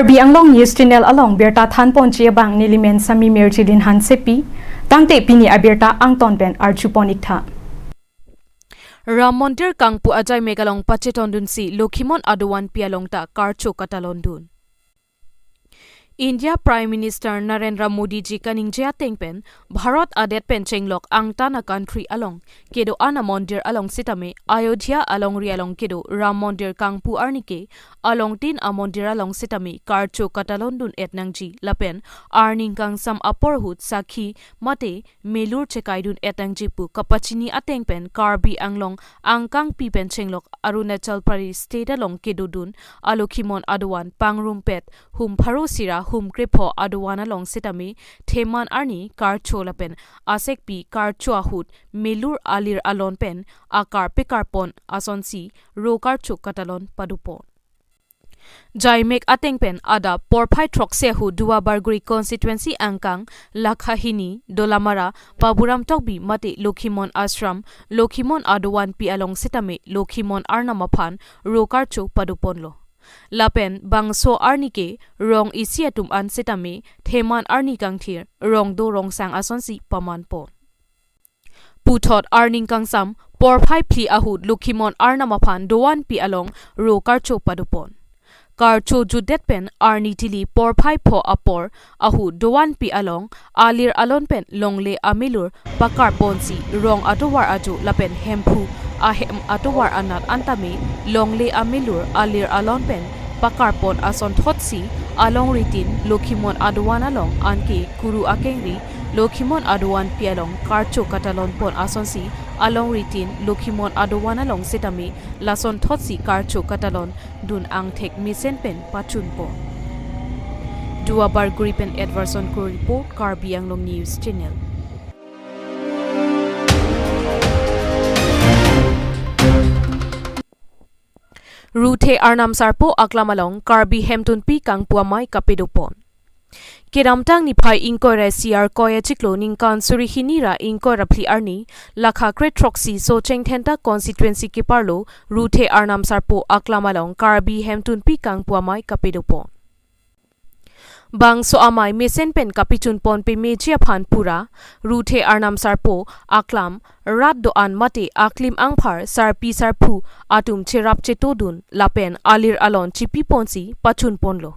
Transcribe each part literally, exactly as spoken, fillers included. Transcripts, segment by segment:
Karbi Anglong News Channel along birta thanponji abang nelimen Sami Mirjilin Hansepi, tangte pini abirta angton pen arjupon iktha. Ram Mandir kangpu ajaimek along pachetondunsi Lokhimon adovan pi along ta karcho katalondun. India Prime Minister Narendra Modi ji kaningje ateng pen Bharat adet pen chenglok angtan a country along kedo-an amondir along sitame Ayodhya alongri along kedo Ram Mandir kangpu arni ke alongtin amondir along sitame karcho katalondun-et nangji lapen arni kangsam apor ahut sakhi mate melur chekaidun-et nangji pu kapachini ateng pen Karbi Anglong angkangpi pen chenglok Arunachal Pradesh state along kedodun a Lokhimon adovan pangrumpet hum pharo sira hum krepho adovan along sitame theman arni karcho lapen asekpi karcho ahut melur alir alon pen akar pekarpon asonsi ro karcho katalon padopon. Jaimek ateng pen adap porphai throksi ahut Duar Bagori constituency angkang Lakhahini, Dolamara, Baburam Tokbi mate Lokhimon Ashram, Lokhimon adovan pi along sitame Lokhimon arnam aphan ro karcho padoponlo. Lapen bangso arni ke rong isi atum an sitame theman arni kangthir rong do rong sang asonsi pamanpon. Puthot arni kangsam porphai phli ahut Lokhimon arnam aphan dovan pi along ro karcho padopon. Karcho jutdet pen arni tili porphai pho apor ahut dovan pi along alir alon pen longle amelur pakarponsi rong atovar ajo lapen Hemphu ahem atovar anat antame longle amelur alir alon pen pakarpon asonthotsi alongritin Lokhimon adovan along anke kuru akengri Lokhimon adovan pi along karcho katalonpon asonsi alongritin Lokhimon adovan along sitame lasonthotsi karcho katalondun angthek mesen pen pachunpon. Duar Bagori pen Edwardson Kro report, Karbi Anglong News Channel. Ruthe Arnam Sarpo aklam along Karbi Hemtunpi kangpu amei kapadopon. Kedamtang niphai ingkoi ra isi Arkoi achiklo ningkan suri hini ra ingkoi ra phli arni, Lakha kre throksi Socheng Dhenta constituency keparlo Ruthe Arnam Sarpo aklam along Karbi Hemtunpi kangpu amei kapadopon. Bangso amei mesen pen kapachunpon pemeji aphan pura, Ruthe Arnam Sarpo aklam, rat do-an mate aklim angphar sarpi sarpo atum cherap chetodun lapen alir alon chipiponsi pachunponlo.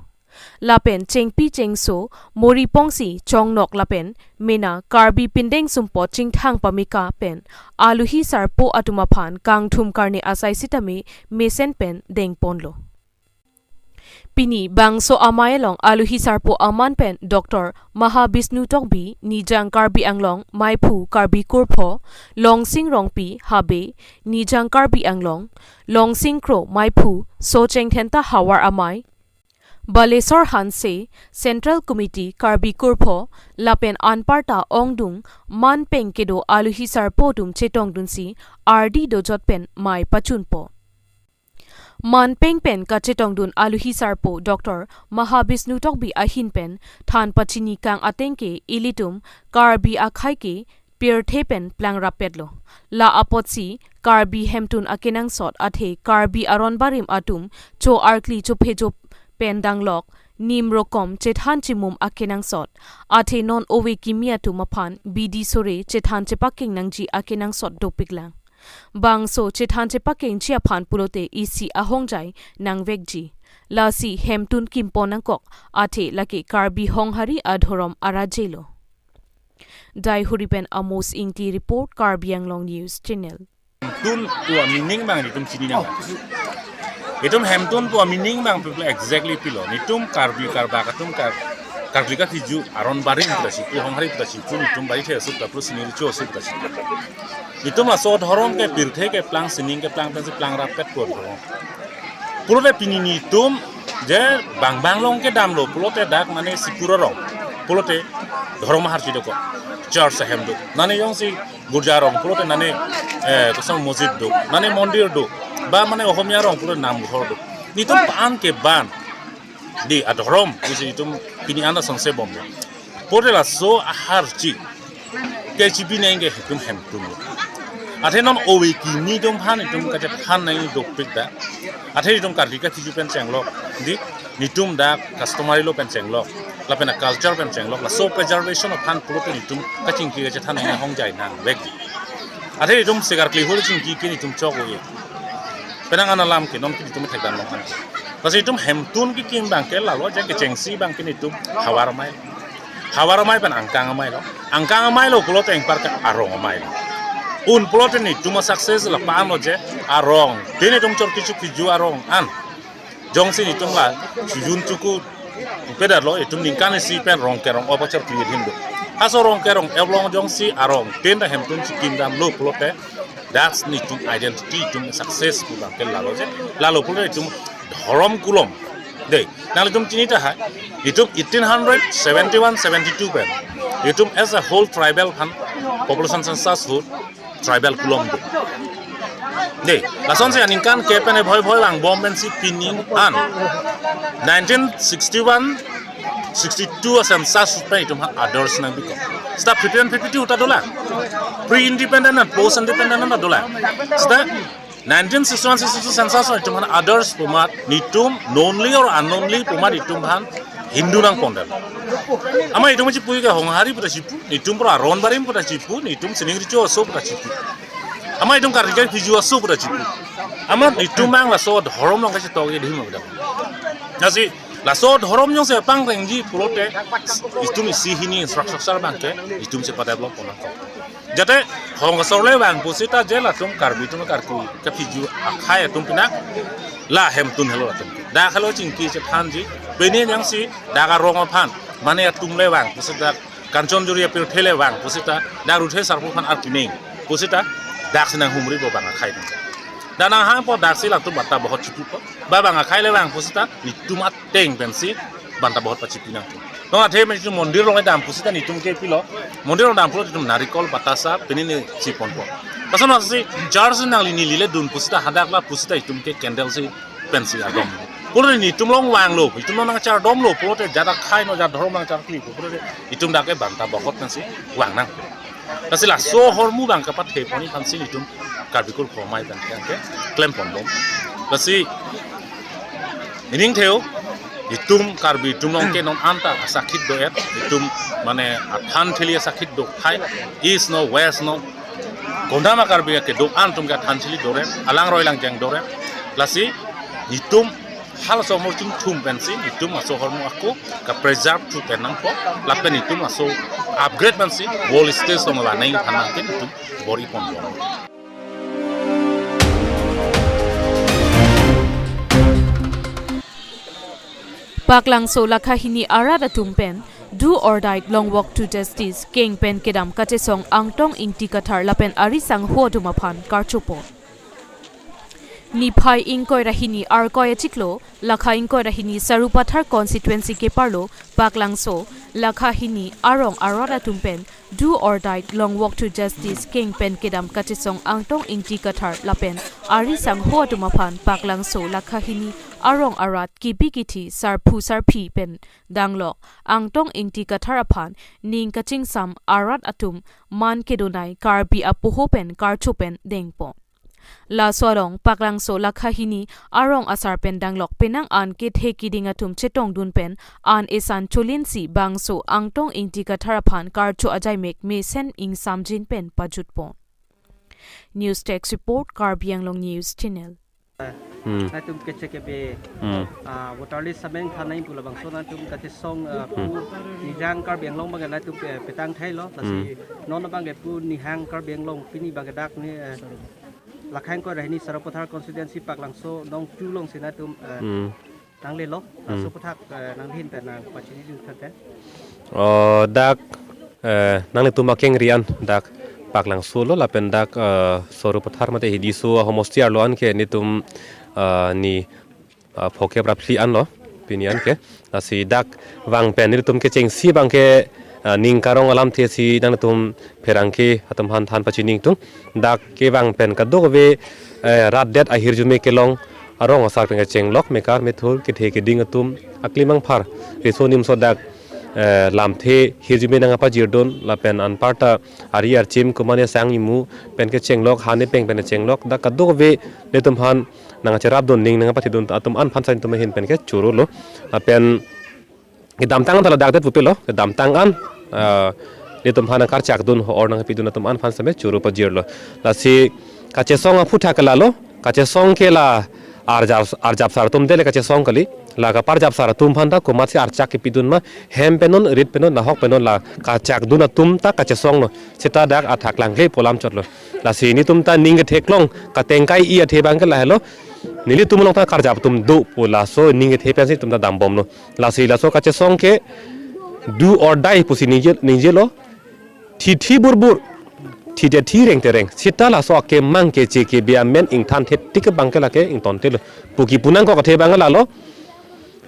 Lapen chengpi chengso, mori pongsi chongnok lapen mena Karbi pindeng sumpot chingthang pameka pen aluhi sarpo atum aphan kangthum karne asai sitame mesen pen dengponlo. Pini bangso amei along aluhi sarpo aman pen Doctor Mahabishnu Tokbi, Nijang Karbi Anglong, Meiphu Karbi Kurpho, Longsing Rongpi, Habe, Nijang Karbi Anglong, Longsing Kro, Meiphu, Socheng Dhenta havar amei, Balesor Hanse, Central Committee Karbi Kurpho, lapen anparta ongdung manpeng kedo aluhi sarpo atum chetongdunsi ardi dojot pen mei pachunpo. Manpeng pen kachetongdun aluhi sarpo Doctor Mahabishnu Tokbi ahin pen than pachini kang ateng ke ilitum Karbi akhei ke pirthe pen plangrapetlo. La apotsi Karbi Hemtun akenangsot athe Karbi aron barim atum cho arkli chophejo pen danglok nim rokom chethan chimum akenangsot. Athe non ove kimi atum aphan bidi sore chethan chepakeng nangji akenangsot dopiklang. Bangso chethan chepakengji aphan pulote isi ahongjai nangvekji. Lasi hemtun kimpon nangkok, athe lake Karbi Honghari adhorom arajelo. Daihuri pen Amos Ingti report, Karbi Anglong News Channel. Tun tua meaning bang itum chini nang. Itum hemtun tua meaning bang people exactly pilo. Nitum Karbi Karbak atum Kar-, Karbi kathiju aron barim pula sipu Honghari pula sipu nitum bari the asuk tapru sini richo asuk pula sipu. Nitum laso dhorom ke pirthe keplang sining keplang pensi plangrapet ko dhorom. Pulote pini nitum je bang bang along kedamlo pulote dak mane sipura rong. Pulote dhorom ahar si dokok. Church ahem do. Nane jongsi girja rong pulote nane, eh, kosong mosjid do. Nane mondir do. Ba mane Ohomia rong pulote namghor do. Nitum pan ke ban. Di adhorom, isi itum pini anda sonse bom. Pulote laso aharchi ke chipi nang ke itum hemtun. Athe non ove kimi atum aphan itum kachethan nang dopik da. Athe itum Karbi kathiju pen chenglok. Di Netum dak customary law pen chenglok, lapen a culture pen chenglok, laso preservation aphan pulote netum kachingki kachethan nang ahongjai nangvek. Athe netum segar kli hul chingki ke netum chok-o-e. Penang an alam ke non ke netum thekdam long an. Lasi netum hemtun kekim abang ke lalo je kechengsi abang ke netum havar amei. Havar amei pen angkang amei lo. Angkang amei lo pulote anparke arong amei lo. Un pulote netum a-success lapu-an lo je arong. Te netum chor kichu kiju arong an. Jongsi netum la chujun chuku pedar lo, netum ningkan isi pen rong kerong-op achor kli adim do. Halaso rong kerong-op along jongsi arong tin ta hemtun chikim damlo pulote, that's netum identity, netum success pu abang ke lalo je. Lalo pulote netum dhorom kulom. Dei, nanglitum chini tahai, netum eighteen hundred seventy-one seventy-two pen, netum as a whole tribal aphan population census ahut tribal kulom do. Dei, lasonsi aningkan ke pen bhoi bhoi vangbom pensi pining an nineteen sixty-one sixty-two a-census pen netum aphan others nangbikok. Seta fifty-one fifty-two ta dolang. Pre-independent and post-independent ta dolang. Seta nineteen sixty-one sixty-two census netum aphan others pu amat netum knowingly or unknowingly pu amat netum aphan Hindu nangpondam. Amat netum chipu ke Honghari puta chipu, netum pura Ronbarim puta chipu, netum Sining Richo aso puta chipu. Amat netum Karbi Kejang Piju aso puta chipu. Amat netum abang laso dhorom along kachetok-e adim abang. Lasi laso dhorom jongsi pangrengji pulote netum isi hini infrastructure abang ke netum chepadevelop ponnang. Jate hong asor le vang pusita je latum Karbi atum Karbi kapiju akhei atum pinak la hemtun helo latum. Dak helo chingki chethanji, pini jongsi dak arong aphan, mane atum le vang pusita Kanchanjuri apirthe le vang pusita, dak Ruthe Sarpo aphan arpining pusita, daksi nanghumri bo bang akhei atum. Dak nanghangpo daksi latum banta bahot chipupo. Ba bang akhei le vang pusita netum ateng pensi banta bahot pachipi nangpo. Non athe netum mondir along dam pusita netum ke pilo. Mondir along dam pulo netum narikol, batasa, pini ne chiponpo. Lason lasi church nangli neli le dun pusita hadak la pusita netum ke candle si pensi adom. Pulote netum along vanglo, netum along nangchardomlo, pulote jat akhei non jat dhorom nangcharkli, pulote netum dak ke banta bahot pensi vangnang. Lasi laso ahormu abang kapathe pon-i aphansi netum Karbi Kurkho Amei abang ke klempon bom. Lasi nening theo, netum Karbi atum along ke non anta asakhit do-et, netum mane athan theli asakhit do akhei, east no, west no, kondama Karbi ke do-an atum ke athan theli dorem, alangroi langjeng dorem. Lasi netum halaso ahormu chingthum pensi netum laso ahormu ako ka-preserve thu pen nangpo, lapen netum laso upgrade pensi world stage along vangnei aphan nangke netum bor-i ponpo. Paklangso lakha hini arat atum pen do or die, long walk to justice keng pen kedam kachesong Angtong Ingti Kathar lapen ari sangho atum aphan karchopo. Niphai ingkoi ra hini Arkoi achiklo, lakha ingkoi ra hini Sarupathar constituency keparlo Paklangso lakha hini arong arat atum pen do or die, long walk to justice keng pen kedam kachesong Angtong Ingti Kathar lapen ari sangho atum aphan Paklangso lakha hini arong arat, kebi kethe, sarpo sarpi pen danglok Angtong Ingti Kathar aphan ning kachingsam arat atum man kedonei Karbi apoho pen karcho pen dengpo. Laso along Paklangso lakha hini arong asar pen danglok penang an kethe keding atum chetongdun pen an esan cholinsi bangso Angtong Ingti Kathar aphan karcho ajaimek mesen ingsamjin pen pajutpo. News Desk Report, Karbi Anglong News Channel. Hmm. Nangtum kechek kebe, Hmm. ah, voter list sameng thanai pu labangso nangtum kachesong, ah, pu Hmm. nihang Karbi Anglong abang nangtum pe-, petang thailo, lasi Hmm. non abang ke pu nihang Karbi Anglong pini abang ke dak ni, eh, lakha ingkoi ra hini Sarupathar constituency Paklangso nong two alongsi nangtum, eh, Hmm. nanglelo, Hmm. laso aphuthak, eh, nanghin pen nangpachinidun thante. Oh, dak, eh, nanglitum akengri an dak Paklangso lo lapen dak, eh, Sarupathar mate Hidiso ahomosti arlo an ke netum, eh, ni, eh, phokep ra phli anlo pini an ke. Lasi dak vang pen netum kechengsi abang ke, eh, ning karong alamthe si nangtum pherangke atum aphan than pachiningtung. Dak kevang pen kadokave, eh, rat det ahirjume kelong arong asar pen kachenglok mekar methur kethe keding atum aklimang phar riso nimso dak, eh, lamthe hirjume nangpajirdun lapen anparta ari archim kumane sang imu pen kechenglok hane peng pen kechenglok dak kadokave netum aphan nangcherapdun, ning nangpathidun atum an aphan sa netum ahin pen ke choro lo. Lapen kedamtang an ta ladak det pupe lo, kedamtang an, ah, netum aphan nangkarchakdun, ho-or nangpidun atum an aphan same choro pajir lo. Lasi kachesong aphuthak ke lalo, kachesong ke la arjap, arjap sar atum dele kachesong kali, la kaparjap sar atum aphan ta komatsi archak kepidun ma, hem pen non, rit pen non, nahok pen non, la kachakdun atum ta kachesong lo. Seta dak athak langlepo alam chot lo. Lasi netum ta ning ketheklong, katengkai-i athe abang ke lahelo. Nelitum along ta karjap atum do pu laso ning kethe pensi netum ta dambomlo. Lasi laso kachesong ke do or die pusi ningje, ningjelo. Thithi burbur, thi te thi, reng te reng. Seta laso akemang K C K B amen ingthan thetik abang ke lake ingtontelo. Pu kipu nangkok athe abang lalo.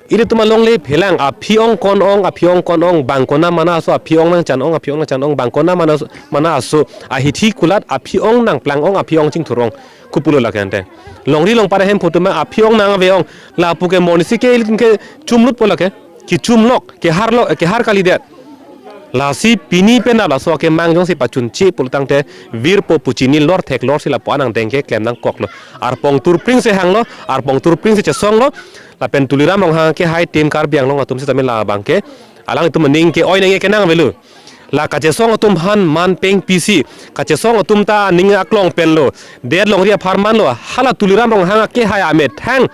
Ilitum alongle phelang, aphi-ong kon-ong, aphi-ong kon-ong, bang konat mana aso aphi-ong nangchan-ong, aphi-ong nangchan-ong, bang konat mana aso, mana aso, ahithi kulat, aphi-ong nangplang-ong, aphi-ong chingthur-ong. Kopulo lake ante. Longri longpat ahem phu atum aphi-ong nangve-ong. Lapu ke monisi ke ilitum ke chumlutpo lake. Kechumlok, keharlok, kehar kalidet. Lasi pini penap laso akemang jongsi pachunche pulo tangte virpo pu chini lor theklor si lapu-an angdeng keklem nangkoklo. Arpong turpring si hanglo, arpong turpring si chesonglo. Lapen Tuliram Ronghang akehai team Karbi Anglong atum sitame labang ke alanglitum aning ke-oi nangji kenang avelo. La kachesong atum aphan man peng pisi, kachesong atum ta aning aklong penlo. Det longri apharman lo, hala Tuliram Ronghang akehai amethang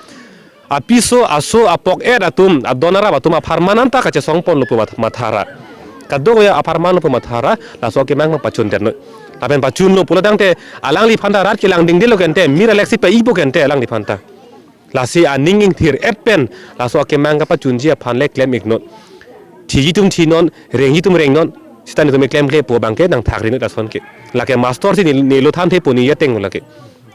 apiso aso apok-et atum, adon arap atum apharman anta kachesong ponlo pu mat-, mathara. Kadokave apharman lo pu mathara, laso akemang pachundetnon. Lapen pachunlo pulo tangte, alangliphan ta rat kelang dingdelo kente, mir aleksi pa-ipo kente alangliphan ta. Lasi aning ingthir-et pen, laso akemang kapachunji aphan le klem iknon. Thiji atum thinon, rengji atum rengnon, seta netum klemklepo abang ke nangthakri non lason ke. Lake master si ne, nelo thanthepo ne ateng lake.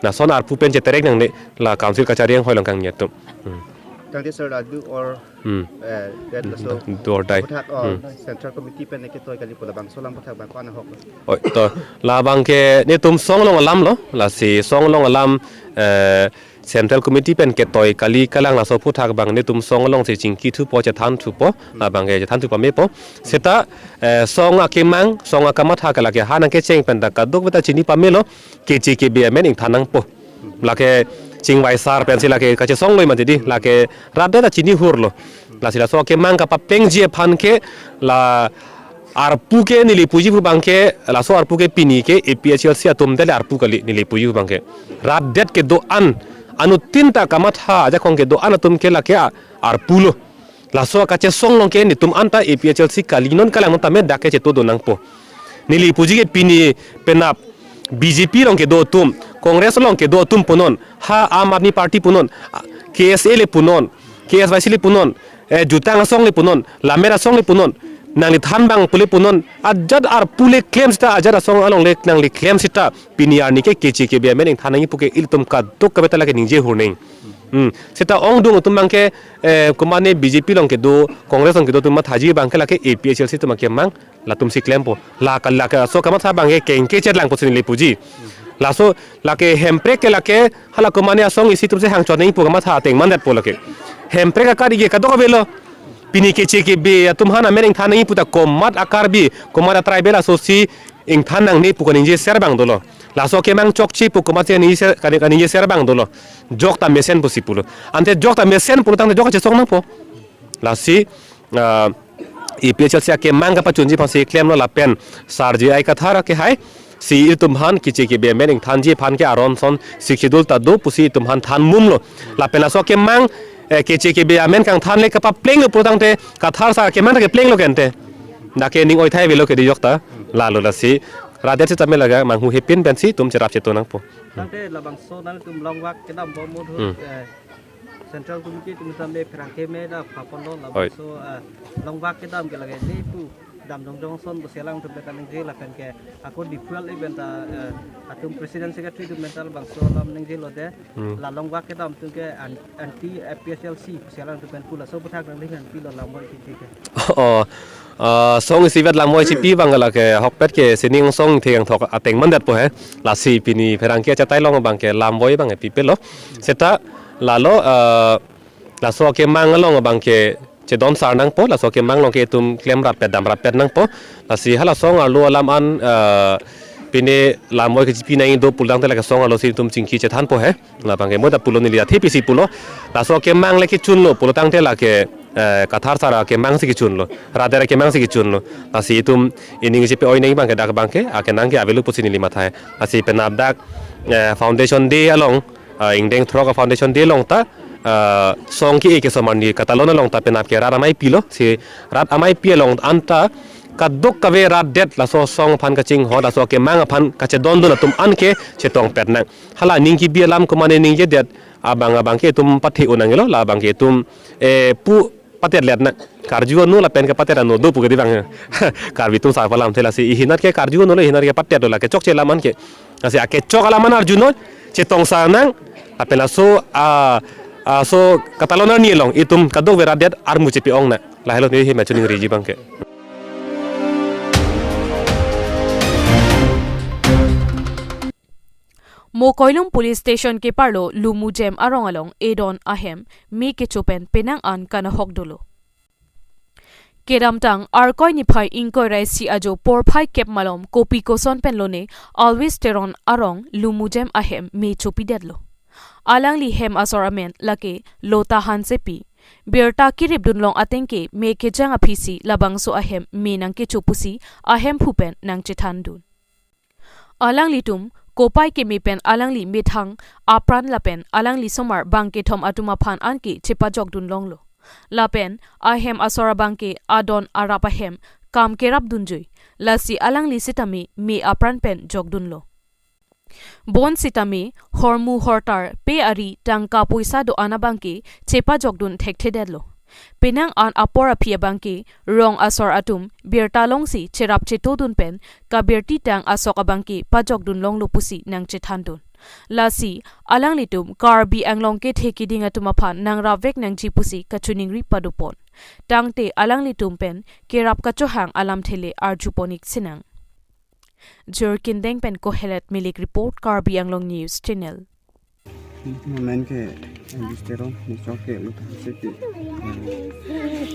Lason arpu pen cheterek nangne la council kachari anghoi along kangni atum. Hmm. Tangte sir la do or, Hmm. eh, that laso Do or die. Aphuthak, oh, Hmm. Central Committee pen ketoi kali pu labangso alam aphuthak abang ko-an ahok? Oi, to, labang ke netum song along alam lo, lasi song along alam, eh, Central Committee pen ketoi kali kalang laso aphuthak abang netum song alongsi chingkithupo, chethanthupo, labang ke chethanthu pamepo. Seta, eh, song akemang, song akamatha ke lake ha nangkecheng pen ta kadokave ta chini pamelo, K C K B amen ingthan nangpo. Lake chingvai sar pensi lake kachesong lo mati di, lake rat det ta chini hurlo. Lasi laso akemang kapaplengji aphan ke la arpu ke neli puji pu abang ke, laso arpu ke pini ke A P H L C atum dele arpu kali neli puji pu abang ke. Rat det kedo-an, anuttin ta kamatha ajakong kedo-an atum ke lake a-, arpu lo. Laso kachesong along ke netum anta A P H L C kalinon kalangnon tame dak ke chetodun nangpo. Neli puji ke pini penap B J P along kedo atum, Congress along kedo atum punon, ha Aam Aadmi Party punon, K S A le punon, K S Y C le punon, eh, Jutang Asong le punon, Lammet Asong le punon, nangli than abang pule punon, ajat arpu le klem seta ajat asong along le nangli klem seta pini arni ke K C K B amen ingthan nangji pu ke ilitum kadokave ta lake ningje hur neng. Hmm. Seta ongdung atum abang ke, eh, komane B J P along kedo, Congress along kedo atum mathaji abang ke lake A P H L C atum akemang latum si klempo. La ka, lake laso kamatha abang ke kengke chetlangpo si neli puji. Laso lake Hemprek ke lake hala komane asong isi atum si hangchot nangji pu kamatha ateng mandetpo lake. Hemprek akar ige kadokave lo. Pini K C K B atum aphan amen ingthan nangji pu ta komat a-Karbi, komat a-tribal aso si ingthan nangne pu kaningje ser abang dolo. Laso akemang chokche pu komatsi kaningje ser, kani-, kaningje ser abang dolo. Jok ta mesen pusi pulo. Ante jok ta mesen pulo tangte jok kachesong nangpo. Lasi, ah, A P H L C akemang kapachunji aphansi klemlo lapen Sar J I Kathar akehai si itum aphan K C K B amen ingthanji aphan ke aron ason Sixth Schedule ta do pusi itum aphan than mumlo. Lapen laso akemang, eh, K C K B amen kangthan le kapaplenglo pulo tangte Kathar sar akemang ta keplenglo kente. Dak ke ning oithai avelo ke di jok ta. Lalo lasi rat det sitame lake manghu hepin pensi itum cherap cheto nangpo. Tangte labangso nangtum longvak kedambom ahut, Hmm. eh, Central Committee atum tame pherangke me da paponlo Oi. labangso, eh, longvak kedam ke lake ne pu dam jongjong ason pusi alangtum pen ta ningje lapen ke ako Diphu along pen ta, eh, atum President Secretary atum pen ta labangso alam ningjelo de. Hmm. La longvak kedam atum ke an-, anti A P H L C pusi alangtum pen pu laso aphuthak nangli nangpilo lamvoi chipi ke. Oh, ah, song isivet lamvoi chipi abang lake ahokpet ke sining song thek angthok ateng mandetpo he. Lasi pini pherangke achatai along abang ke lamvoi abang pipelo. Seta lalo, ah, laso akemang along abang ke chedon sar nangpo, laso akemang along ke itum klem rapet dam rapet nangpo. Lasi hala song arlo alam an, ah, Pine lamvoi kechipi nangji do pulo tangte lake song arlo si itum chingki chethanpo he. Labang ke mo ta pulo neli athe pisi pulo. Laso kemang le kechunlo pulo tangte lake, eh, Kathar sar akemang si kechunlo. Rat det akemang si kechunlo. Lasi itum ining chepi-oi nangji abang ke dak abang ke, akenang ke avelo pusi neli matha he. Lasi penap dak, eh, Foundation Day along, ah, ingdeng throk a Foundation Day along ta, ah, song ke-e kesomar ni katalon along ta penap ke rat amei pilo, si rat amei pi along anta kadokave rat det laso song aphan kachinghon, laso kemang aphan kachedondun atum an ke chetongpet nang. Hala ning kebi alam komane ningjedet abang abang ke itum pathe-o nanglo, labang ke itum, eh, pu patet let nang. Karju anu lapen ke patet anu do pu ke di abang. Karbi atum sar palam the lasi ihinat ke karju anu lo, ihinat ke patet lo, lake chokche alam an ke. Lasi akechok alam an arjunon, chetongsa nang, lapen laso, ah, ah, so katalon arni along itum kadokave rat det armu chepi-ong nang. Lahelo neli hem achuning riji abang ke. Mokoilum Police Station keparlo Lumujem arong along edon ahem me kecho pen penang an kanahok dolo. Kedamtang Arkoi niphai ingkoi ra isi ajo porphai kep malom kopi koson pen lone Always Teron arong Lumujem ahem me chopidetlo. Alangli hem asor amen lake Lota Hansepi. Birta keripdun long ateng ke me kejang aphi si labangso ahem me nangkecho pusi ahemphu pen nangchethandun. Alanglitum kopai keme pen alangli methang apran lapen alangli somar bang kethom atum aphan anke chepajokdun longlo. Lapen ahem asor abang ke adon arap ahem kam kerapdunjui, lasi alangli sitame me apran pen jokdunlo. Bonsitame hormu hortar pe ari tangka poisa do-an abang ke chepajokdun thekthedetlo. Penang an apor aphi abang ke rong asor atum birta longsi cherap chetodun pen kabirti tang asok abang ke pajokdun longlo pusi nangchethandun. Lasi alanglitum Karbi Anglong kethe kiding atum aphan nangrapvek nangji pusi kachiningri padopon. Tangte alanglitum pen kerap kachohang alamthe le arjupon-ik sinang. Jorkin Deng pen Kohelet Milik report, Karbi Anglong News Channel. Main ke Always Teron, ne chok ke Lota Hansepi.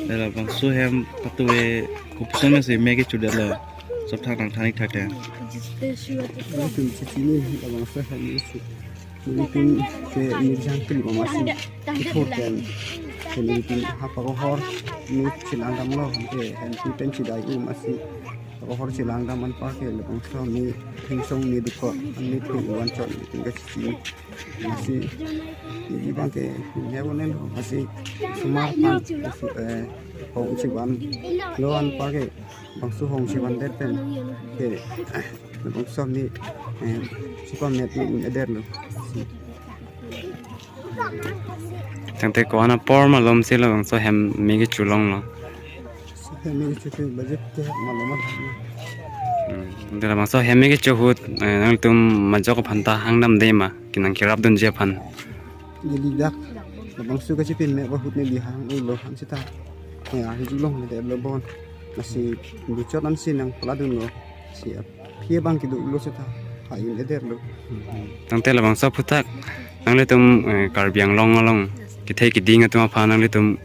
Dak labangso hem patue kopi koson si me kechudetlo. Sob thak nangthan-ik thak ke. Itum chechini labangso hem isi. Itum ke nirjang kri mama si. Kithur pen. Ke itum ha pakohor ni chelang damlo. Ke M P pen chidai-u masi. Pakohor chelang dam anparke labangso me thengsong me dukok, me theng-o-an chot itum kachechini. Masi neli abang ke ne bonen masi somar aphan, eh, hong chevanlo anparke bangso hong chevandet pen ke labangso me, eh, chepamet me un-edetlo. Tangte ko-an apor malom si labangso hem me kecho longlo. Hem me kecho ke budget ke malom malom. Hmm, tangte labangso hem me kecho ahut, eh, nangtum majok aphan ta hangdamde ma, ke nangkerapdunji aphan? Neli dak labangso kachepinme ahut neli hang-olo, hang seta. Ya, hijulong de lo bon. Lasi buchot ansi nangpaladunlo. Si aphi abang kedo-lo seta ha un-edetlo. Tangte labangso aphuthak nanglitum, eh, Karbi Anglong along kethe kiding atum aphan nanglitum,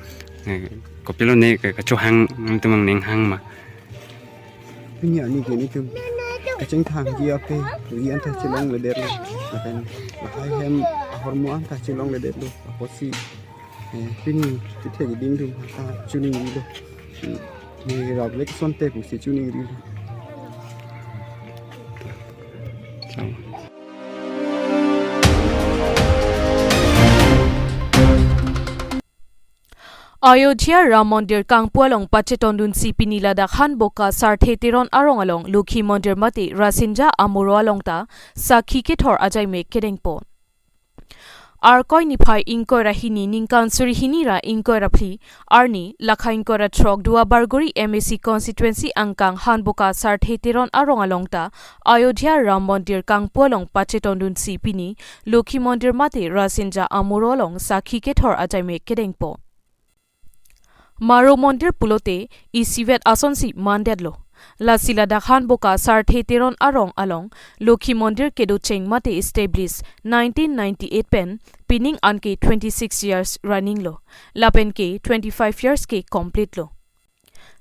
eh, kopilo ne ke kachohang nanglitum angning hang ma? Pini arni ke nelitum kachingthangji ape, ri anta chelongledetlo. Lapen lahai hem ahormu anta chelongledetlo. Apotsi, eh, pini kethe kiding atum ta chiningrilo. Hmm. Ni rap lek sonte pusi chiningrilo. Ayodhya Ram Mandir kangpu along pachetondunsi pini ladak Hanboka Sarthe Teron arong along Lokhi Mandir mate Rasinja amoro along ta sakhi kethor ajaime kedengpon. Arkoi niphai ingkoi ra hini ningkan suri hini ra ingkoi ra phli arni lakha ingkoi ra throk Duar Bagori M A C constituency angkang Hanboka Sarthe Teron arong along ta Ayodhya Ram Mandir kangpu along pachetondunsi pini Lokhi Mandir mate Rasinja amoro along sakhi kethor ajaime kedengpo. Maro Mandir pulote isivet asonsi mandetlo. Lasi ladak Hanboka Sarthe Teron arong along Lokhi Mandir kedocheng mate establish nineteen ninety-eight pen pining anke twenty-six years running lo. Lapen ke twenty-five years ke complete lo.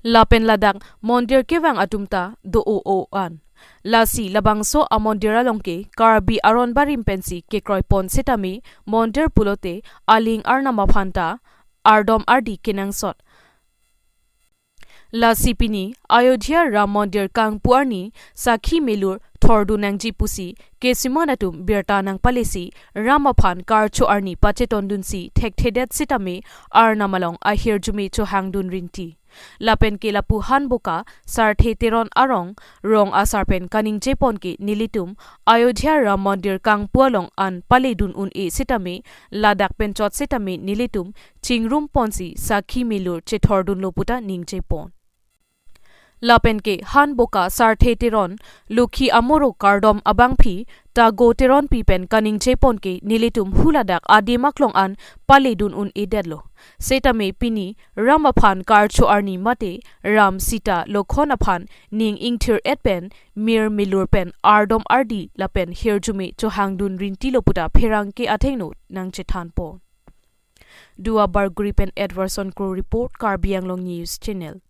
Lapen ladak mandir kevang atum ta do-o-o-an. Lasi labangso amondir along ke Karbi aron barim pensi kekroipon setame mondir pulote aling arnam aphan ta ardom ardi kenangsot. Lasi pini Ayodhya Ram Mondir kangpu arni sakhi melur thordun nangji pusi kesiman atum birta nangpalesi Ram aphan karcho arni pachetondunsi thekthedet setame arnam along ahirjume chohangdun rinti. Lapen ke lapu Hanboka Sarthe Teron arong rong asar pen kaningjepon ke nelitum Ayodhya Ram Mondir kangpu along an paledun un-e setame ladak pen chot setame nelitum chingrum ponsi sakhi melur chethordunlo puta ningjepon. Lapen ke Hanboka Sarthe Teron Lokhi amoro kardom abangpi Tago Teronpi pen kaningjepon ke nelitum huladak adim aklong an paledun un-edetlo. Setame pini Ram aphan karcho arni mate Ram Sita Lokhon aphan ning ingthir-et pen mir melur pen ardom ardi lapen hirjume chohangdun rintilo puta pherangke athengno nangchethanpon. Duar Bagori pen Edwardson Kro report, Karbi Anglong News Channel.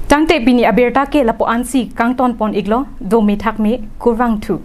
Tangte pini abirta ke lapu ansi kangtonpon iklo, dome thakme, kurvangthu.